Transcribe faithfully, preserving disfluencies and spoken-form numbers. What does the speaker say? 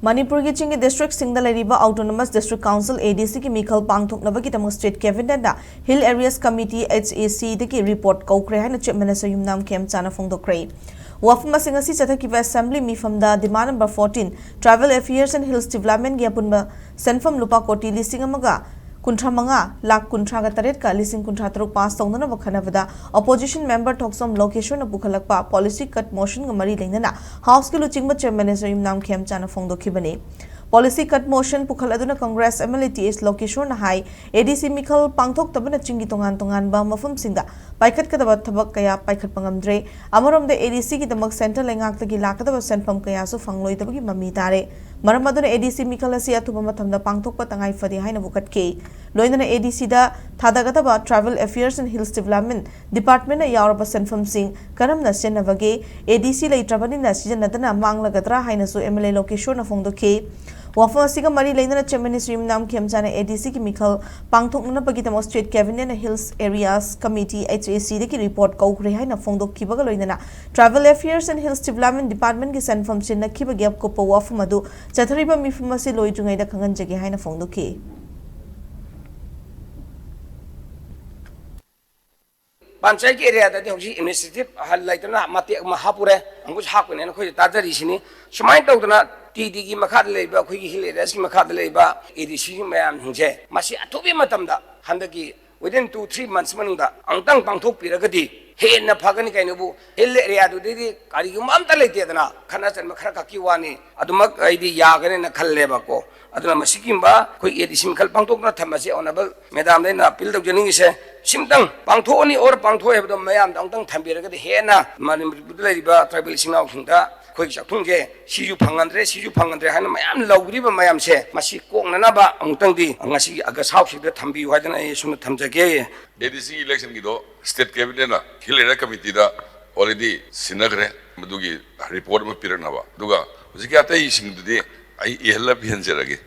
ꯃꯅꯤꯄꯨꯔꯒꯤ ꯆꯤꯡꯒꯤ ꯗꯤꯁꯇ꯭ꯔꯤꯛꯁꯤꯡꯗ ꯂꯩꯔꯤꯕ Autonomous District Council, ADCꯒꯤ ꯃꯤꯈꯜ ꯄꯥꯡꯊꯣꯛꯅꯕꯒꯤꯗꯃꯛ State Cabinetꯅ Hill Areas Committee, HACꯗꯒꯤ report ꯀꯧꯈ꯭ꯔꯦ ꯍꯥꯏꯅ Chief Minister ꯌꯨꯝꯅꯥꯝ ꯈꯦꯝꯆꯥꯅ ꯐꯣꯡꯗꯣꯛꯈ꯭ꯔꯦ꯫ ꯋꯥꯐꯝ ꯑꯁꯤ ꯉꯁꯤ ꯆꯠꯊꯈꯤꯕ Assembly ꯃꯤꯐꯝꯗ demand number fourteen, Tribal Affairs and Hills Developmentꯒꯤ ꯑꯄꯨꯟꯕ ꯁꯦꯟꯐꯝ ꯂꯨꯄꯥ ꯀꯣꯇꯤ ꯂꯤꯁꯤꯡ ꯑꯃꯒ ꯀꯨꯟꯊ꯭ꯔꯥ ꯃꯉꯥ ꯂꯥꯈ ꯀꯨꯟꯊ꯭ꯔꯥꯒ ꯇꯔꯦꯠꯀ ꯂꯤꯁꯤꯡ ꯀꯨꯟꯊ꯭ꯔꯥ ꯇꯔꯨꯛ pass ꯇꯧꯅꯅꯕ ꯈꯟꯅꯕꯗ Opposition Member ꯊꯣꯛꯆꯣꯝ ꯂꯣꯀꯦꯁꯣꯔꯅ ꯄꯨꯈꯠꯂꯛꯄ Policy Cut Motionꯒ ꯃꯔꯤ ꯂꯩꯅꯅ Houseꯀꯤ ꯂꯨꯆꯤꯡꯕ Chair Minister ꯌꯨꯝꯅꯥꯝ ꯈꯦꯝꯆꯥꯅ ꯐꯣꯡꯗꯣꯛꯈꯤꯕꯅꯤ꯫ Policy Cut Motion ꯄꯨꯈꯠꯂꯗꯨꯅ Congress MLA ꯇꯤ ꯑꯦꯁ ꯂꯣꯀꯦꯁꯣꯔꯅ ꯍꯥꯏ, ADC ꯃꯤꯈꯜ ꯄꯥꯡꯊꯣꯛꯇꯕꯅ ꯆꯤꯡꯒꯤ ꯇꯣꯉꯥꯟ ꯇꯣꯉꯥꯟꯕ ꯃꯐꯝꯁꯤꯡꯗ ꯄꯥꯏꯈꯠꯀꯗꯕ ꯊꯕꯛ ꯀꯌꯥ ꯄꯥꯏꯈꯠꯄ ꯉꯝꯗ꯭ꯔꯦ꯫ ꯑꯃꯔꯣꯝꯗ ADCꯒꯤꯗꯃꯛ Centre ꯂꯩꯉꯥꯛꯇꯒꯤ ꯂꯥꯛꯀꯗꯕ ꯁꯦꯟꯐꯝ ꯀꯌꯥꯁꯨ ꯐꯪꯂꯣꯏꯗꯕꯒꯤ ꯃꯃꯤ ꯇꯥꯔꯦ꯫ ꯃꯔꯝ ꯑꯗꯨꯅ ADC ꯃꯤꯈꯜ ꯑꯁꯤ ꯑꯊꯨꯕ ꯃꯇꯝꯗ ꯄꯥꯡꯊꯣꯛꯄ ꯇꯉꯥꯏ ꯐꯗꯦ ꯍꯥꯏꯅ ꯋꯥꯀꯠꯈꯤ꯫ ꯂꯣꯏꯅꯅ ADCꯗ ꯊꯥꯗꯒꯗꯕ Tribal Affairs and Hills Development Departmentꯅ ꯌꯥꯎꯔꯕ ꯁꯦꯟꯐꯝꯁꯤꯡ ꯀꯔꯝꯅ ꯁꯤꯖꯤꯟꯅꯕꯒꯦ? ADC ꯂꯩꯇ꯭ꯔꯕꯅꯤꯅ ꯁꯤꯖꯤꯟꯅꯗꯅ ꯃꯥꯡꯂꯒꯗ꯭ꯔꯥ ꯍꯥꯏꯅꯁꯨ MLA ꯂꯣꯀꯦꯁꯣꯔꯅ ꯐꯣꯡꯗꯣꯛꯈꯤ꯫ ꯋꯥꯐꯝ ꯑꯁꯤꯒ ꯃꯔꯤ ꯂꯩꯅꯅ Chief Minister ꯌꯨꯝꯅꯥꯝ ꯈꯦꯝꯆꯥꯅ ADCꯒꯤ ꯃꯤꯈꯜ ꯄꯥꯡꯊꯣꯛꯅꯅꯕꯒꯤꯗꯃꯛ State Cabinetꯅ Hills Areas Committee, HACꯗꯒꯤ report ꯀꯧꯈ꯭ꯔꯦ ꯍꯥꯏꯅ ꯐꯣꯡꯗꯣꯛꯈꯤꯕꯒ ꯂꯣꯏꯅꯅ Tribal Affairs and Hills Development Departmentꯀꯤ ꯁꯦꯟꯐꯝ ꯁꯤꯟꯅꯈꯤꯕꯒꯤ ꯑꯀꯨꯞꯄ ꯋꯥꯐꯝ ꯑꯗꯨ ꯆꯠꯊꯔꯤꯕ ꯃꯤꯐꯝ ꯑꯁꯤ ꯂꯣꯏꯗ꯭ꯔꯤꯉꯩꯗ ꯈꯪꯍꯟꯖꯒꯦ ꯍꯥꯏꯅ ꯐꯣꯡꯗꯣꯛꯈꯤ꯫ ꯄꯟꯆꯥꯌꯠꯀꯤ ꯑꯦꯔꯤꯌꯥꯗꯗꯤ ꯍꯧꯖꯤꯛ administrative ꯍꯜ ꯂꯩꯇꯅ ꯃꯇꯦꯛ ꯑꯃ ꯍꯥꯞꯄꯨꯔꯦ, ꯑꯃꯨꯛꯁꯨ ꯍꯥꯞꯀꯅꯦꯅ ꯑꯩꯈꯣꯏꯁꯨ ꯇꯥꯖꯔꯤꯁꯤꯅꯤ꯫ ꯁꯨꯃꯥꯏꯅ ꯇꯧꯗꯅ ꯇꯤꯗꯤꯒꯤ ꯃꯈꯥꯗ ꯂꯩꯕ, ꯑꯩꯈꯣꯏꯒꯤ Hill Areasꯀꯤ ꯃꯈꯥꯗ ꯂꯩꯕ ADC ꯃꯌꯥꯝꯁꯤꯡꯁꯦ, ꯃꯁꯤ ꯑꯊꯨꯕ ꯃꯇꯝꯗ ꯍꯟꯗꯛꯀꯤ within two three months ꯃꯅꯨꯡꯗ ꯑꯃꯨꯛꯇꯪ ꯄꯥꯡꯊꯣꯛꯄꯤꯔꯒꯗꯤ ꯍꯦꯟꯅ ꯐꯒꯅꯤ꯫ ꯀꯩꯅꯣꯕꯨ, Hill Areaꯗꯨꯗꯩꯗꯤ ꯀꯔꯤꯒꯨꯝꯕ ꯑꯝꯇ ꯂꯩꯇꯦꯗꯅ, ꯈꯠꯅ ꯆꯩꯅꯕ ꯈꯔ ꯈꯛꯀꯤ ꯋꯥꯅꯤ, ꯑꯗꯨꯃꯛ ꯑꯩꯗꯤ ꯌꯥꯒꯅꯦꯅ ꯈꯜꯂꯦꯕꯀꯣ꯫ ꯑꯗꯨꯅ ꯃꯁꯤꯒꯨꯝꯕ ꯑꯩꯈꯣꯏ ADC ꯃꯤꯈꯜ ꯄꯥꯡꯊꯣꯛꯇꯨꯅ ꯊꯝꯕꯁꯦ Honourable Madamꯗ ꯑꯩꯅ appeal ꯇꯧꯖꯅꯤꯡꯉꯤꯁꯦ, ꯁꯤꯝꯇꯪ ꯄꯥꯡꯊꯣꯛꯑꯅꯤ or ꯄꯥꯡꯊꯣꯛꯑꯦ ꯍꯥꯏꯕꯗꯣ ꯃꯌꯥꯝꯗ ꯑꯃꯨꯛꯇꯪ ꯊꯝꯕꯤꯔꯒꯗꯤ ꯍꯦꯟꯅ ꯃꯅꯤꯄꯨꯔꯗ ꯂꯩꯔꯤꯕ tribal ꯏꯆꯤꯟ ꯏꯅꯥꯎꯁꯤꯡꯗ ꯑꯩꯈꯣꯏꯒꯤ ꯆꯥꯛꯊꯨꯡꯁꯦ ꯁꯤꯁꯨ ꯐꯪꯍꯟꯗ꯭ꯔꯦ, ꯁꯤꯁꯨ ꯐꯪꯍꯟꯗ꯭ꯔꯦ ꯍꯥꯏꯅ ꯃꯌꯥꯝ ꯂꯧꯔꯤꯕ ꯃꯌꯥꯝꯁꯦ, ꯃꯁꯤ ꯀꯣꯛꯅꯅꯕ ꯑꯃꯨꯛꯇꯪꯗꯤ ꯉꯁꯤꯒꯤ August ꯍꯥꯎꯁꯁꯤꯗ ꯊꯝꯕꯤꯌꯨ ꯍꯥꯏꯗꯅ ꯑꯩ ꯑꯁꯨꯝꯅ ꯊꯝꯖꯒꯦ꯫ ADCꯒꯤ electionꯒꯤꯗꯣ State Cabinetꯅ Hill Area Committeeꯗ already ꯁꯤꯟꯅꯈ꯭ꯔꯦ, ꯃꯗꯨꯒꯤ report ꯑꯃ ꯄꯤꯔꯛꯅꯕ꯫ ꯑꯗꯨꯒ ꯍꯧꯖꯤꯛꯀꯤ ꯑꯇꯩꯁꯤꯡꯗꯨꯗꯤ ꯑꯩ ꯏꯍꯜꯂ ꯄꯤꯍꯟꯖꯔꯒꯦ꯫